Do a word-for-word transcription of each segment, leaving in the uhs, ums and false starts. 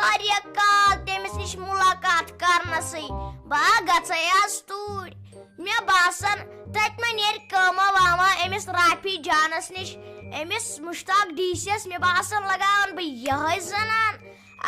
واریاہ کال تٔمِس نِش مُلاقات کرنَسٕے۔ بہٕ گژھے آز توٗرۍ۔ مےٚ باسان، تَتہِ ما نیرِ کٲمہ وامہ أمِس رافی جانَس نِش، أمِس مشتاق ڈی سی یَس۔ مےٚ باسان، لگاوان بہٕ یِہوٚے زنان۔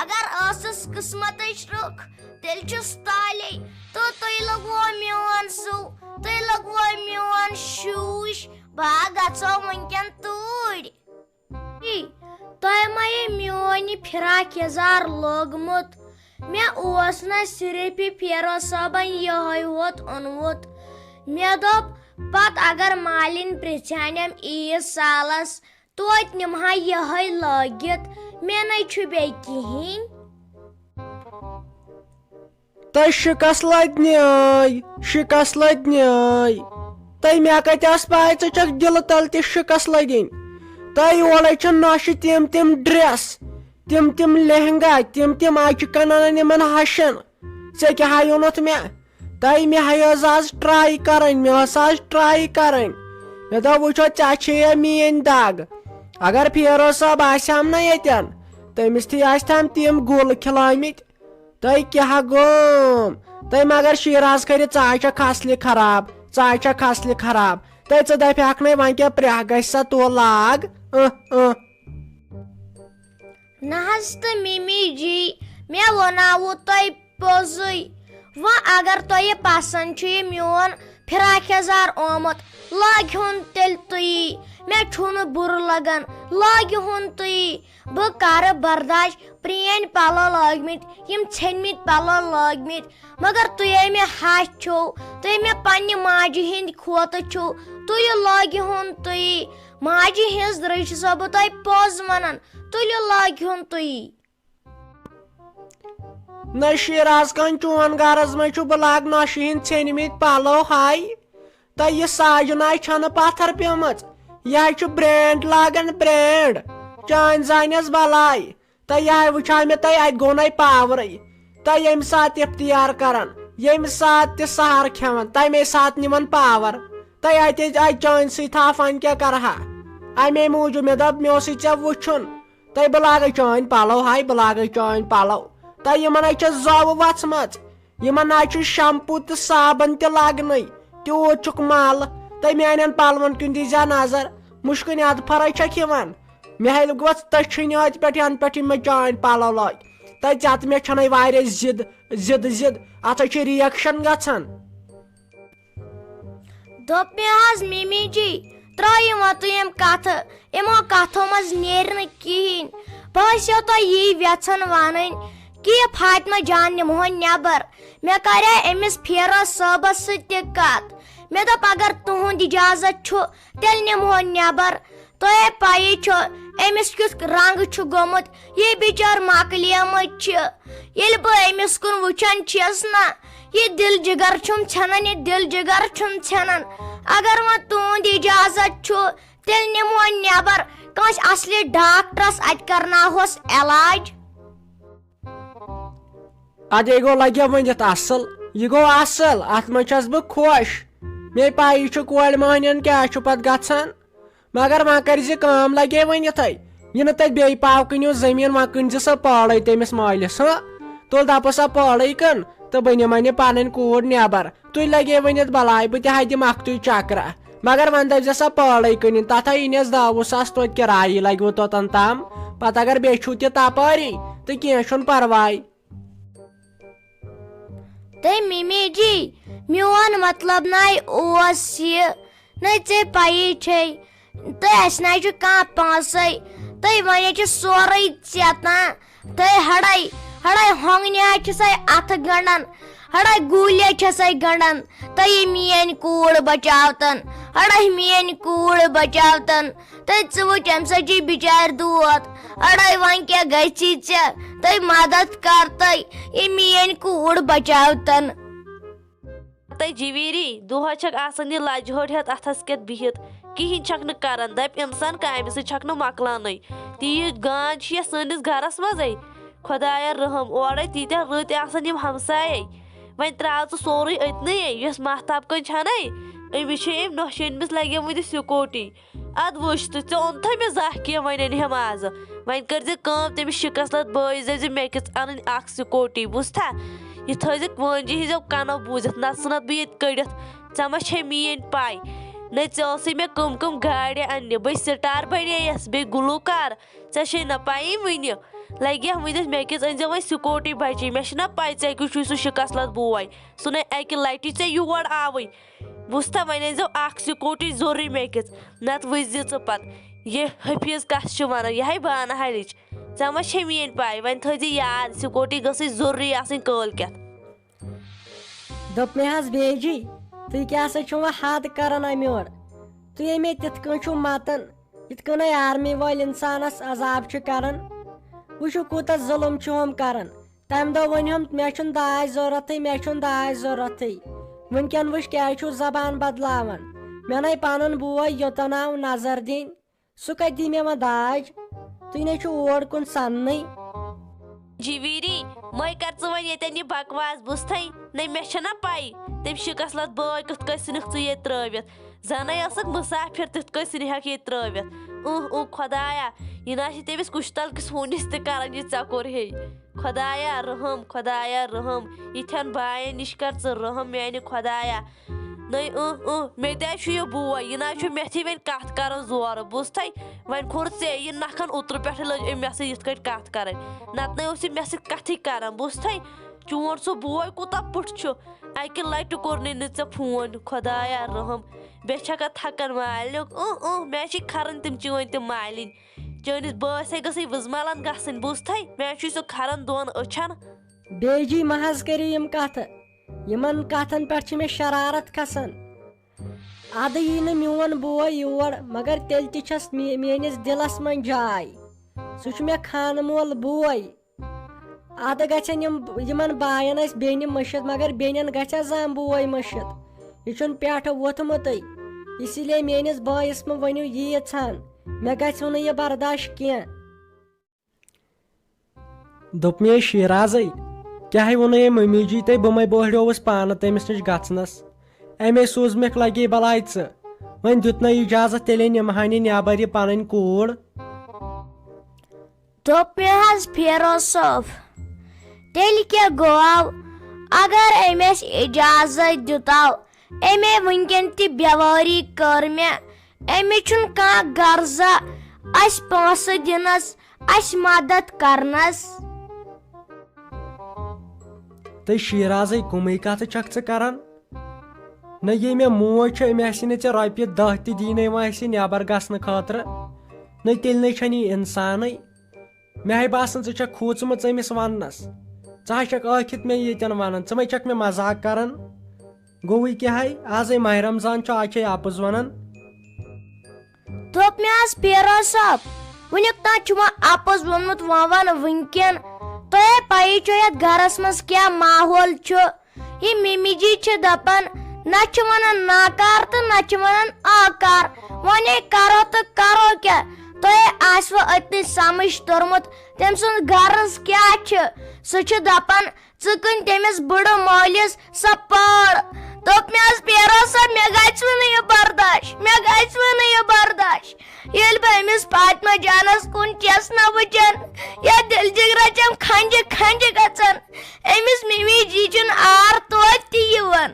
اگر ٲسٕس قٕسمتٕچ رُخ، تیٚلہِ چھُس تالے۔ تہٕ تُہۍ لوٚگوُ میون زُو، تُہۍ لوٚگوُ میون شوٗش، بہٕ گژھو وٕنکٮ۪ن توٗرۍ۔ تۄہہِ ما یہِ میون یہِ فراق یزار لوگمُت؟ مےٚ اوس نہ صرف یہِ فیروز صٲبن یِہوٚے ہوت اوٚنمُت۔ مےٚ دوٚپ، پتہٕ اگر مالِنۍ پرژھانٮ۪م عیٖد سالس، توتہِ نِمہٕ ہا یِہوٚے لٲگِتھ، مےٚ نے چھُ بیٚیہِ کِہیٖنۍ۔ تۄہہِ شِکس لدنہِ ٲے، شِکس لدنہِ ٲے۔ تۄہہِ مےٚ کتہِ ٲس پاے ژٕ چھکھ دِلہٕ تل تہِ شِکس لدٕنۍ؟ تۄہہِ یورے چھِ نۄشہِ تِم تِم ڈریس، تِم تِم لہنگا، تِم تِم اچہِ کنن یِمن ہشن۔ ژےٚ کیٛاہ ہا یوٚنُتھ مےٚ؟ تۄہہِ مےٚ ہا ٲس آز ٹراے کرٕنۍ، مےٚ ٲس آز ٹراے کرٕنۍ۔ مےٚ دوٚپ، وٕچھو، ژےٚ چھے یا میٲنۍ دگ۔ اگر فیروز صٲب آسہِ ہم نہ ییٚتٮ۪ن، تٔمِس تہِ آسہِ ہم تِم گُل کھلٲمٕتۍ۔ تۄہہِ کیٛاہ گوٚوم؟ تۄہہِ مگر شیراز کٔرِتھ، ژٕ آے چھکھ اصلہِ خراب، ژٕ آے چھکھ اصلہِ خراب۔ تۄہہِ ژٕ دپہِ ہکھ نے وۄنۍ کیٛاہ پرٛیہ گژھِ سا تو لاگ؟ اۭں، اۭں۔ نہ حظ تہٕ مِمی جی، مےٚ ووٚناوُ تۄہہِ پوٚزُے۔ وۄنۍ اگر تۄہہِ پسند چھُ یہِ میون فراق یزار آمُت، لٲگِہُن تیٚلہِ تُہی۔ مےٚ چھُنہٕ بُرٕ لگان، لٲگِہُن تُہی۔ بہٕ کرٕ برداش، پرٛٲنۍ پلو لٲگمٕتۍ، یِم ژھیٚنمٕتۍ پلو لٲگمٕتۍ، مگر تُہۍ مےٚ ہش چھِو، تُہۍ مےٚ پننہِ ماجہِ ہٕنٛدۍ کھۄتہٕ چھِو، تُہۍ لٲگِہُن تُہی۔ ماجہِ ہٕنٛز رٔچھ چھسو بہٕ تۄہہِ پوٚز ونان، تُلِو لٲگِہُن تُہی۔ نہ شیراز خان، چون غرض ما چھُ بہٕ لاگہٕ نۄشہِ ہٕنٛدۍ ژھیٚنمٕتۍ پلو ہاے؟ تۄہہِ یہِ ساجنہ چھنہٕ پتھر پیمٕژ، یہِ ہا چھُ برینڈ لاگان، برینڈ۔ چانۍ زانٮ۪س بلاے۔ تۄہہِ یہِ ہا وٕچھان مےٚ، تۄہہِ اتہِ گوٚو نَے پاورٕے۔ تۄہہِ ییٚمہِ ساتہٕ افتیار کران، ییٚمہِ ساتہٕ تہِ سحر کھٮ۪وان، تمے ساتہٕ نِوان پاور۔ تۄہہِ اتہِ اتہِ چانۍ سۭتۍ تھاوان کیٛاہ کرٕ ہا؟ امے موٗجوٗب مےٚ دوٚپ، مےٚ اوسُے ژےٚ وٕچھُن۔ تۄہہِ بہٕ لاگے چٲنۍ پلو ہاے، بہٕ لاگے چٲنۍ پلو۔ تۄہہِ یِمن ہاے چھےٚ زۄوٕ وژھمژ۔ یِمن نہ چھُ شمپو تہٕ صابن تہِ لگنٕے، تیوٗت چھُکھ مل۔ تہٕ میانٮ۪ن پلون کُن دیٖزِ نظر، مُشکِنۍ اَدفرے چھکھ یِوان۔ مےٚ ہیٚلہِ گوٚژھ تٔچھِنۍ أتھۍ پٮ۪ٹھ، ینہٕ پٮ۪ٹھ یِم مےٚ چٲنۍ پلو لٲگۍ۔ تہٕ ژےٚ تہٕ مےٚ چھنَے واریاہ ضد، ضد، ضد۔ اتھ ہا چھِ reaction گژھان۔ دوٚپ مےٚ حظ، مِمی جی، ترٛٲیِو وۄنۍ تُہۍ یِم کتھٕ، یِمو کتھو منٛز نیرِ نہٕ کِہیٖنۍ۔ بہٕ ٲسِو تۄہہِ یی یژھان ونٕنۍ کہِ یہِ فاطمہ جان نِمہون نٮ۪بر۔ مےٚ کریٛاے أمِس فیروز صٲبس سۭتۍ تہِ کتھ۔ مےٚ دوٚپ، اگر تُہُنٛد اجازت چھُ، تیٚلہِ نِمہون نٮ۪بر۔ تۄہے پَیی چھو، أمِس کیُتھ رنٛگ چھُ گوٚمُت۔ یہِ بِچٲر مۄکلیمٕژ چھِ۔ ییٚلہِ بہٕ أمِس کُن وٕچھان چھَس نا، یہِ دِل جِگر چھُم ژھٮ۪نان، یہِ دِل جِگر چھُم ژھٮ۪نان۔ اگر وۄنۍ تُہُنٛد اجازت چھُ، تیٚلہِ نِمون نٮ۪بر کٲنٛسہِ اصلہِ ڈاکٹرس، اتہِ کرناوہوس علاج۔ ادے گوٚو لگیا ؤنِتھ اصل، یہِ گوٚو اصل، اتھ منٛز چھَس بہٕ خۄش۔ مےٚ پَیی چھُ کورِ مٔہنِین کیٛاہ چھُ پتہٕ گژھان۔ مگر وۄنۍ کٔرۍ زِ کٲم، لگے وۄنۍ یِتھے، یہِ نہٕ تتہِ بیٚیہِ پاو کٕنِو زٔمیٖن، وۄنۍ کٕنۍ زِ سۄ پٲڑے تٔمِس مٲلِس۔ ہاں، تُل دپُس سۄ پٲڑے کٕن تہٕ بہٕ نِمہٕ یہِ پنٕنۍ کوٗر نٮ۪بر۔ تُہۍ لگے وۄنۍ یتھ بلاے، بہٕ تہِ ہا دِمہٕ اکھتُے چکرا۔ مگر وۄنۍ دپہِ زِ سۄ پٲڑے کٕنٕنۍ، تتھ ہا یی نس دہ وُہ ساس توتہِ کرایی لگوٕ توٚتن تام۔ پتہٕ اگر بیٚیہِ چھُو تہِ تپٲری تہٕ کینٛہہ چھُنہٕ پرواے۔ تہٕ مِمی جی، میون مطلب نَے اوس یہِ، نَے ژےٚ پَیی چھے، تہٕ اَسہِ نَے چھُ کانٛہہ پونٛسَے، تہٕ وۄنۍ چھُ سورُے ژےٚ تام، تہٕ ہَڑَے، ہَڑَے ہۄنٛگنہِ ہا چھِ سَے اَتھٕ گَنٛڈان، ہَڑَے گوٗلہِ چھِ سَے گَنٛڈان، تہٕ یہِ میٛٲنۍ کوٗر بَچاوتَن، ہَڑَے میٛٲنۍ کوٗر بَچاوتَن۔ تہٕ ژٕ وٕچھ، اَمہِ سۭتۍ چھِ بِچارِ دود۔ اَڑَے وۄنۍ کیٛاہ گژھی ژےٚ؟ تہٕ مدد کر تہٕ یہِ میٛٲنۍ کوٗر بچاوتن۔ تہٕ جویری، دۄہس چھکھ آسان یہِ لجہِ ہٲٹۍ ہٮ۪تھ اتھس کٮ۪تھ بِہِتھ، کِہیٖنۍ چھکھ نہٕ کران۔ دپہِ انسان کامہِ سۭتۍ چھکھ نہٕ مۄکلانٕے۔ تیٖژ گانٛد چھِ یتھ سٲنِس گرس منٛزے۔ خۄدایا رحم، اورے تیٖتیٛاہ رٕتۍ آسان یِم ہمسایے۔ وۄنۍ ترٛاو ژٕ سورُے أتنٕے، یۄس ماہتاب کٔنۍ چھنَے، أمِس چھِ أمۍ نۄشہِ أنمٕژ لگیمٕتۍ سکوٗٹی۔ ادٕ وٕچھ تہٕ، ژےٚ اوٚنتھے مےٚ زانٛہہ کینٛہہ وۄنۍ أنۍ ہٮ۪م آزٕ؟ وۄنۍ کٔرزِ کٲم، تٔمِس شِکس لد بٲیِس دٔپزِ مےٚ کِژھ انٕنۍ اکھ سکوٗٹی، بوٗزتھا؟ یہِ تھٲیزِ وٲنجہِ ہِنٛزیو کنو بوٗزِتھ، نتہٕ ژھٕنتھ بہٕ ییٚتہِ کٔڑِتھ۔ ژےٚ ما چھے میٲنۍ پاے؟ نے ژےٚ ٲسٕے مےٚ کٕم کٕم گاڑِ اننہِ، بٔے سٹار بنے یس، بیٚیہِ گلوکار۔ ژےٚ چھے نہ پَیی وٕنہِ؟ لگہِ ہا وٕنِس مےٚ کِژھ أنۍزیو وۄنۍ سکوٗٹی بچی، مےٚ چھِنہ پَے ژےٚ کیُتھ چھُے سُہ شِکس لد بوے۔ سُہ نے اَکہِ لٹہِ ژےٚ یور آوٕے۔ بوٗزتھا، وۄنۍ أنۍزیو اکھ سکوٗٹی ضروٗری مےٚ کِژھ، نتہٕ وٕچھزِ ژٕ پتہٕ۔ یہِ حفیظ کس چھِ ونان، یہِ ہے بانہٕ ہلِچ۔ ژےٚ ما چھے میٲنۍ پَے؟ وۄنۍ تھٲیزِ یاد، سکوٗٹی گٔژھٕے ضروٗری آسٕنۍ کٲلۍ کٮ۪تھ۔ دوٚپ مےٚ حظ، بیجی، تُہۍ کیٛاہ سا چھِو وۄنۍ حد کران اَمہِ اورٕ؟ تُہۍ ییٚمے تِتھ کٔنۍ چھِو متان، یِتھ کٔنۍ آرمی وٲلۍ اِنسانَس عذاب چھِ کران۔ وٕچھِو، کوٗتاہ ظُلُم چھِ ہُم کران۔ تَمہِ دۄہ ؤنۍ ہُم، مےٚ چھُنہٕ داج ضوٚرَتھٕے، مےٚ چھُنہٕ داج ضوٚرَتھٕے۔ وٕنکٮ۪ن وٕچھ، کیٛازِ چھُو زبان بدلاوان؟ مےٚ نے پَنُن بوے یوٚتَن آو نظر دِنۍ، سُہ کَتہِ دی مےٚ وۄنۍ داج؟ تُہۍ نے چھِو اور کُن سَننٕے۔ جیٖویٖری، مَے کر ژٕ وۄنۍ ییٚتٮ۪ن یہِ بکواس، بوٗزتھٕے؟ نے، مےٚ چھَنا پَے، تٔمۍ شِکس لد بٲے کِتھ کٔنۍ ژھٕنِکھ ژٕ ییٚتہِ ترٲوِتھ۔ زَنَے ٲسٕکھ مُسافِر، تِتھ کٔنۍ ژھٕنِہَکھ ییٚتہِ ترٲوِتھ۔ اُہ، اُہ، خۄدایا، یہِ نہ چھِ تٔمِس کُشتل کِس ہوٗنِس تہِ کران، یہِ ژۄکُر ہے۔ خۄدایا رحم، خۄدایا رحم، یِتھٮ۪ن باین نِش کر ژٕ رحم، میانہِ خۄدایا۔ نٔے، اۭں، اۭں، مےٚ تہِ حظ چھُ یہِ بوے، یہِ نہ حظ چھُ مےٚ تھی وۄنۍ کتھ کران زورٕ، بوٗزتھے؟ وۄنۍ کھوٚر ژےٚ یہِ نکھن اوترٕ پٮ۪ٹھے لٔج أمۍ مےٚ سۭتۍ یِتھ کٲٹھۍ کتھ کرٕنۍ، نتہٕ نَے اوس یہِ مےٚ سۭتۍ کتھٕے کران، بوٗزتھے؟ چون سُہ بوے کوٗتاہ پُٹھ چھُ، اکہِ لٹہِ کوٚرنٕے نہٕ ژےٚ فون، خۄدایا رحم، بیٚیہِ چھکھا تھکان مالیُک، اۭں، اۭں، مےٚ چھِ کھران تِم چٲنۍ تِم مالِنۍ، چٲنِس بٲیس ہے گٔژھٕے وٕزمالن گژھٕنۍ، بوٗزتھے؟ مےٚ چھُے سُہ کھران دۄن أچھن۔ بیجی، مہ حظ کٔرِو یِم کتھٕ۔ یِمن کتھن پٮ۪ٹھ چھِ مےٚ شرارت کھسان۔ ادٕ یی نہٕ میون بوے یور، مگر تیٚلہِ تہِ چھس مے-، میٲنِس دِلس منٛز جاے۔ سُہ چھُ مےٚ خانہٕ مول بوے۔ ادٕ گژھن یِم، یِمن باین ٲسۍ بیٚنہِ مٔشِتھ، مگر بیٚنٮ۪ن گژھِ ہا زانٛہہ بوے مٔشِتھ۔ یہِ چھُنہٕ پٮ۪ٹھٕ ووٚتھمُتٕے، اسی لیے میٲنِس بٲیِس مہ ؤنِو ییٖژ ہن، مےٚ گژھِ نہٕ یہِ برداش کینٛہہ۔ دوٚپ مےٚ، "شیرازے، کیٛاہ ووٚنُے أمۍ مٔمی جی تۄہہِ؟ بہٕ مَے بوہلیووُس پانہٕ تٔمِس نِش گژھنَس۔ أمے سوٗز مےٚ لگے بلاے ژٕ۔ وۄنۍ دیُت نہ اجازت، تیٚلے نِمہٕ ہا نہٕ نٮ۪بر یہِ پنٕنۍ کوٗر۔" دوٚپ مےٚ حظ، فیروز صٲب، تیٚلہِ کیٛاہ گوٚو؟ اگر أمۍ اَسہِ اجازت دیُتاو، أمے وٕنکٮ۪ن تہِ بٮ۪وٲری کٔر مےٚ۔ أمِس چھُنہٕ کانٛہہ غرضا اَسہِ پونٛسہٕ دِنَس، اَسہِ مدد کرنَس۔ تہٕ شیرازٕے، کُمٕے کتھٕ چھکھ ژٕ کران؟ نہ، یہِ مےٚ موج چھےٚ، أمۍ آسہِ نہٕ ژےٚ رۄپیہِ دہ تہِ دِنَے وۄنۍ اَسہِ نٮ۪بر گژھنہٕ خٲطرٕ۔ نہ، تیٚلہِ نَے چھَنہٕ یہِ اِنسانٕے۔ مےٚ ہے باسان، ژٕ چھکھ کھوٗژمٕژ أمِس وننس۔ ژٕ ہا چھکھ ٲکھِتھ مےٚ ییٚتٮ۪ن ونان، ژٕ مَے چھکھ مےٚ مزاق کران؟ گوٚوٕے کیٛاہ ہے، آزے ماہِ رمضان چھُ، آز چھے اپُز ونان۔ دوٚپ مےٚ حظ، فیروز صٲب، وٕنیُک تام چھُ وۄنۍ اپُز ووٚنمُت، وۄنۍ ون وٕنکٮ۪ن۔ تۄہے پَیی چھو یتھ گرس منٛز کیٛاہ ماحول چھُ۔ یہِ مِمی جی چھِ دَپان، نہ چھِ وَنان ناکار تہٕ نہ چھِ وَنان آکار۔ وۄنۍ ہے کَرو تہٕ کَرو کیٛاہ؟ تۄہے آسِوٕ أتنٕے سَمٕجھ توٚرمُت، تٔمۍ سُنٛد غرض کیٛاہ چھِ۔ سُہ چھُ دَپان، ژٕ کٕنۍ تٔمِس بٕڈٕ مٲلِس سۄ پٲڑ۔ دوٚپ مےٚ حظ، پیرو صٲب، مےٚ گژھِ وۄنۍ نہٕ یہِ برداش، مےٚ گژھِ وۄنۍ نہٕ یہِ برداش۔ ییٚلہِ بہٕ أمِس فاطمہ جانَس کُن چھَس نہ وٕچھان، یا دِل جِگرا چھَم کھنٛجہِ کھنٛجہِ گژھان، أمِس مِمی جی چھُنہٕ آر توتہِ تہِ یِوان۔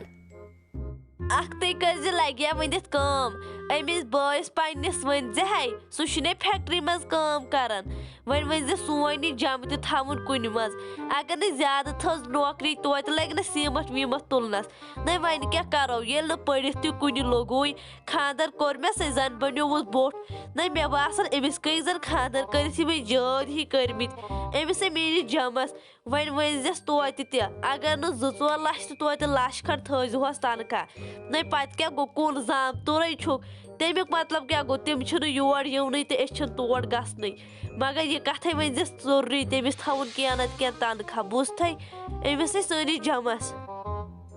اکھتُے کٔرزِ لگیا ؤنِتھ کٲم، أمِس بٲیِس پننِس ؤنزِ ہے، سُہ چھُنے فیکٹری منٛز کٲم کران۔ وۄنۍ ؤنزِ سون یہِ جمع تہِ تھاوُن کُنہِ منٛز۔ اگر نہٕ زیادٕ تھٔز نوکری، توتہِ لگہِ نہٕ سیٖمٹھ ویٖمٹھ تُلنس۔ نَے وۄنۍ کیٛاہ کرو، ییٚلہِ نہٕ پٔرِتھ تہِ کُنہِ لوٚگُے، خانٛدر کوٚر مےٚ سۭتۍ، زن بنیووُس بوٚٹھ۔ نَے مےٚ باسان، أمِس کٔرۍ زن خانٛدر کٔرِتھ یِمے جٲدۍ ہی کٔرمٕتۍ۔ أمِس ہے میٲنِس جمس۔ وۄنۍ ؤنزٮ۪س توتہِ تہِ، اگر نہٕ زٕ ژور لچھ تہٕ توتہِ لچھ کھنڈ تھٲوزِہوس تنخواہ۔ نَے پتہٕ کیٛاہ گوٚو، کُن زامتُرے چھُکھ؟ تمیُک مطلب کیٛاہ گوٚو؟ تِم چھِنہٕ یور یِونٕے تہٕ أسۍ چھِنہٕ تور گژھنٕے۔ مگر یہِ کتھے ؤنزٮ۪س ضروٗری، تٔمِس تھاوُن کینٛہہ نتہٕ کینٛہہ تنخواہ، بوٗزتھے؟ أمِس ہے سٲنِس جمس۔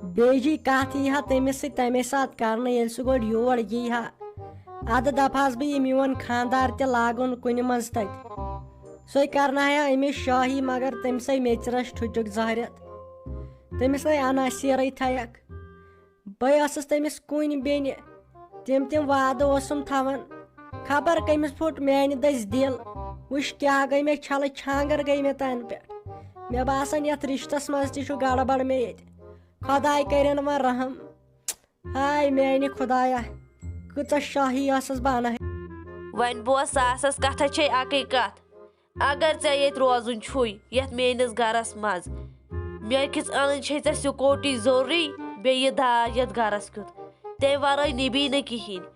بیٚیہِ جی کتھ یی ہا تٔمِس سۭتۍ تمے ساتہٕ کرنہٕ، ییٚلہِ سُہ گۄڈٕ یور یی ہا۔ ادٕ دپہٕ ہس بہٕ، یہِ میون خانٛدار تہِ لاگُن کُنہِ منٛز تتہِ۔ سُے کرناوِ ہا أمِس شٲہی، مگر تٔمِس ہے میٚژِ رس ٹھُکیُک زہرٮ۪تھ۔ تٔمِس نے عناصیرٕے تھایکھ۔ بہٕ ٲسٕس تٔمِس کُنہِ بیٚنہِ، تِم تِم وعدٕ اوسُم تھاوان۔ خبر کٔمِس پھُٹ میانہِ دٔسۍ دِل۔ وٕچھ کیٛاہ گٔے مےٚ، چھلہٕ چھانٛگٕر گٔے مےٚ تَنہٕ پٮ۪ٹھ۔ مےٚ باسان، یَتھ رِشتَس منٛز تہِ چھُ گڑبڑ مےٚ ییٚتہِ۔ خۄداے کٔرِن وۄنۍ رحم۔ ہاے میٛانہِ خۄدایا، کۭژاہ شاہی ٲسٕس بہٕ اَنان۔ وۄنۍ بوز ساسَس کَتھا چھے اَکٕے کَتھ۔ اگر ژےٚ ییٚتہِ روزُن چھُے، یَتھ میٛٲنِس گَرَس منٛز، مےٚ کِژھ اَنٕنۍ چھے ژےٚ سِکوٗٹی ضروٗری، بیٚیہِ یہِ داج یَتھ گَرَس کیُتھ۔ تَمہِ وَرٲے نِبی نہٕ کِہیٖنۍ۔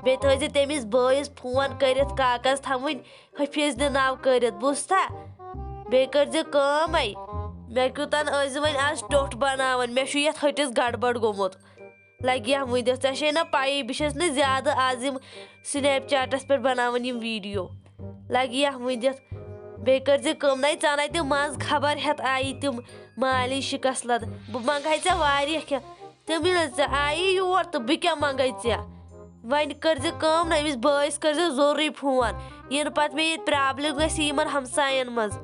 بیٚیہِ تھٲیزِ تٔمِس بٲیِس فون کٔرِتھ، کاکَس تھاوٕنۍ حفیظ نہِ ناو کٔرِتھ، بوٗزتھا؟ بیٚیہِ کٔرزِ کٲمے، مےٚ کیُتن ٲسۍ زِ وۄنۍ آز ٹوٚٹھ بناوان، مےٚ چھُ یتھ ۂٹِس گڑبڑ گوٚمُت۔ لگہِ ہا وٕنۍ دِتھ، ژےٚ چھے نہ پَیی، بہٕ چھَس نہٕ زیادٕ آز یِم سنیپ چیٹس پٮ۪ٹھ بناوان یِم ویڈیو۔ لگہِ ہا وٕنۍ دِتھ، بیٚیہِ کٔرزِ کٲم، نَے ژانَے تِم منٛز خبر ہٮ۪تھ آیی تِم مالی شکست لد، بہٕ منٛگہٕ ہا ژےٚ واریاہ کینٛہہ، تِم ییٚلہِ ژےٚ آیی یور تہٕ بہٕ کیٛاہ منٛگَے ژےٚ؟ وۄنۍ کٔرزِ کٲم نہ، أمِس بٲیِس کٔرزِ ضروٗرٕے فون، یِنہٕ پتہٕ مےٚ ییٚتہِ پرابلم گژھِ یِمن ہمساین منٛز۔